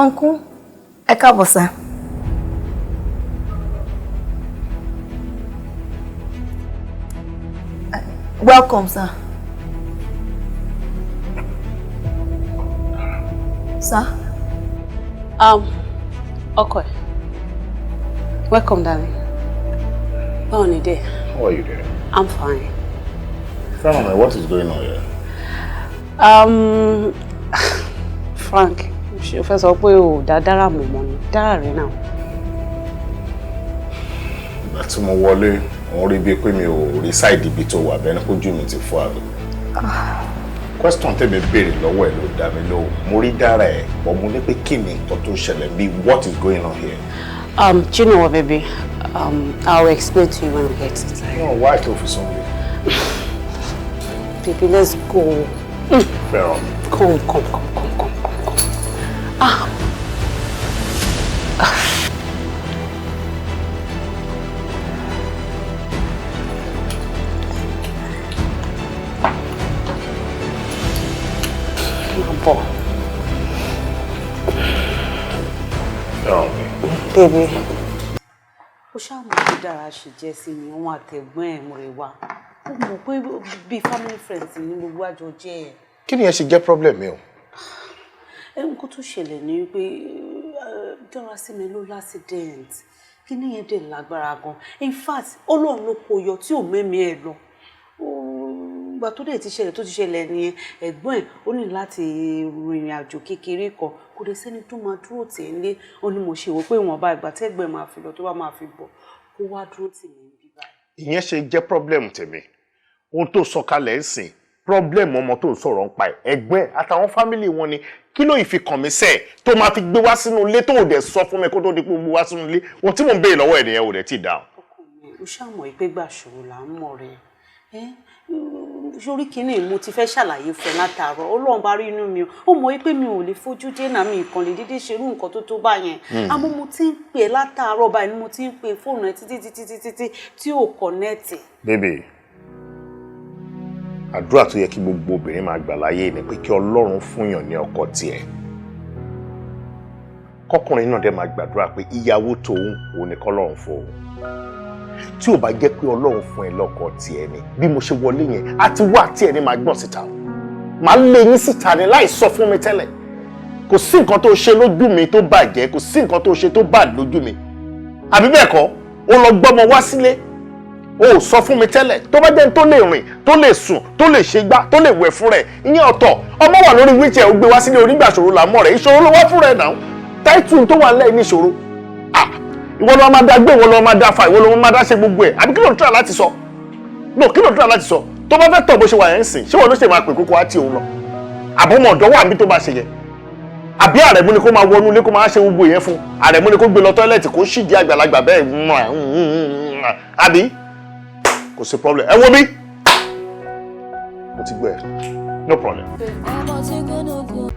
Uncle, ẹ káàbọ̀ sir. Welcome, sir. Sir? Ọkọ ẹ̀. Welcome, darling. Báwo ni dé? How are you doing? I'm fine. Fẹ́rànmi, what is going on here? Frank, ṣé o fẹ́ sọ pé o ò dá Dára mọ̀ mọ́ ni? Dára rẹ̀ náà. Ìgbà tí mo wọlé, òun rí bíi pé mi ò rí side ibi tó wà, bẹ́ẹ̀ ni kójú mi ti fọ́ àbí. Question tèmi béèrè lọ́wọ́ ẹ̀ ló dá mi lóhùn. Mo rí Dára ẹ̀, but mo ní pé kí ni nǹkan tó ṣẹlẹ̀ bí, what is going on here? Do you know what, baby? I'll explain to you when we get inside. No, why tó fi sọ mi? Baby, let's go. Fẹ́rànmi. Come, come, come, come, come, come, come. Ah. Máa bọ̀. Fẹ́rànmi. Baby. Ó ṣáà mọ̀ pé Dára ṣe jẹ́ sí mi, òun àtẹ̀gbọ́n ẹ̀ mo rè wá. Ó mọ̀ pé bíi family friends ní gbogbo àjọ jẹ́ ẹ̀. Kí ni ẹ ṣe jẹ́ problem mi o? Ẹ nǹkan tó ṣẹlẹ̀ ni wípé Dára sí mi ló l'accident. Kí ni yẹn dẹ̀ lágbára gan. In fact, Ọlọ́run ló kó yọ tí ò mẹ́mí ẹ̀ lọ. Ìgbà tó dẹ̀ ti ṣẹlẹ̀ tó ti ṣẹlẹ̀ nìyẹn, ẹ̀gbọ́n ẹ̀ ó ní láti rìnrìn àjò kékeré kan, kò dẹ̀ sẹ́ni tó máa dúró tì í nílé. Ó ní mo ṣe wò pé ìwọ̀nba ìgbà tẹ́gbọ́n ẹ̀ máa fi lọ, tó bá máa fi bọ̀, kó wá dúró tì mí níbí báyìí. Ìyẹn ṣe jẹ́ problem tèmi? Ohun tó sọ kalẹ̀ ń sìn, problem ọmọ tó ń sọ̀rọ̀ ń pa ẹ̀, ẹ̀gbọ́n ẹ̀ àtàwọn family wọn ni, kí ló ìfi kàn mí sẹ́ẹ̀ tó máa fi gbé wá sínú ilé tó ò dẹ̀ sọ fún mi kó tó di pé ó gbé wá sínú ilé? Ohun tí mò ń béèrè lọ́wọ́ ẹ̀ nìyẹn, ò dẹ̀ tí ì dáhùn. Ọkọ mi, ó ṣàmọ̀ pé gbà ṣòro là ń mọ̀ rẹ̀ ẹ́ sórí kínní. Mo ti fẹ́ ṣàlàyé fún ẹ látàárọ̀. Ọlọ́run bá rí inú mi, ó mọ̀ pé mi ò lè fojú dénà mi nǹkan lè dédé ṣerú nǹkan tó tó báyẹn. Àmọ́ mo ti ń pè látàárọ̀ báyìí ni mo ti ń pè fóònù ẹ títí títí títí tí tí ò connect. Baby, àdúrà tó yẹ kí gbogbo obìnrin máa gbà láyé ni pé kí Ọlọ́run fúnyàn ní ọkọ tiẹ̀, kọkùnrin náà dẹ̀ máa gbàdúrà pé ìyàwó tòun òun ni kọ́lọ́run fún òun. Tí ò bá jẹ́ pé Ọlọ́run fún ẹ lọ́kọ tiẹ̀ ni, bí mo ṣe wọlé yẹn àti wá tiẹ̀ ni màá gbọ̀n síta, màá lé yín síta ni láì sọ fún mi tẹ́lẹ̀. Kò sí nǹkan tó ṣe lójú mi tó bàjẹ́, kò sí nǹkan tó ṣe tó bad lójú mi, àbí bẹ́ẹ̀ kọ́? Ó lọ gbọ́mọ wá sílé, o ò sọ fún mi tẹ́lẹ̀. Tó bá jẹ́ ní tó lè rìn, tó lè sùn, tó lè ṣe gbá, tó lè wẹ̀ fún rẹ̀, ìyẹn ọ̀tọ̀. Ọmọ wà lórí wheelchair, ó gbé wá sílé. Onígbàṣòro là mọ̀ rẹ̀, ìṣòro ló wá fún rẹ̀ náà. Táìtù tó wà lẹ́yìn ní ìṣòro. Ah, ìwọ ló máa dá gbé, ìwọ ló máa dá fa, ìwọ ló máa dá ṣe gbogbo ẹ̀, àbí kí ló ń try láti sọ? No, kí ló ń try láti sọ? Tó bá fẹ́ tọ̀ bó ṣe wà yẹn ń sìn, ṣé wọn ló ṣe máa pè kókó á tí òun lọ àbọ̀mọ̀ ọ̀dọ́ wà níbi tó bá ṣe yẹn? Àbí Àrẹ̀mú ni kó máa wọnú ilé, kó máa ṣe gbogbo yẹn fún? Àrẹ̀mú ni kó gbé lọ toilet, kó ṣìdí àgbàlagbà bẹ́ẹ̀, àbí? Kò sí problem. Ẹ wo bí mo ti gbọ́ ẹ, no problem. Ọmọ tí gúnugún.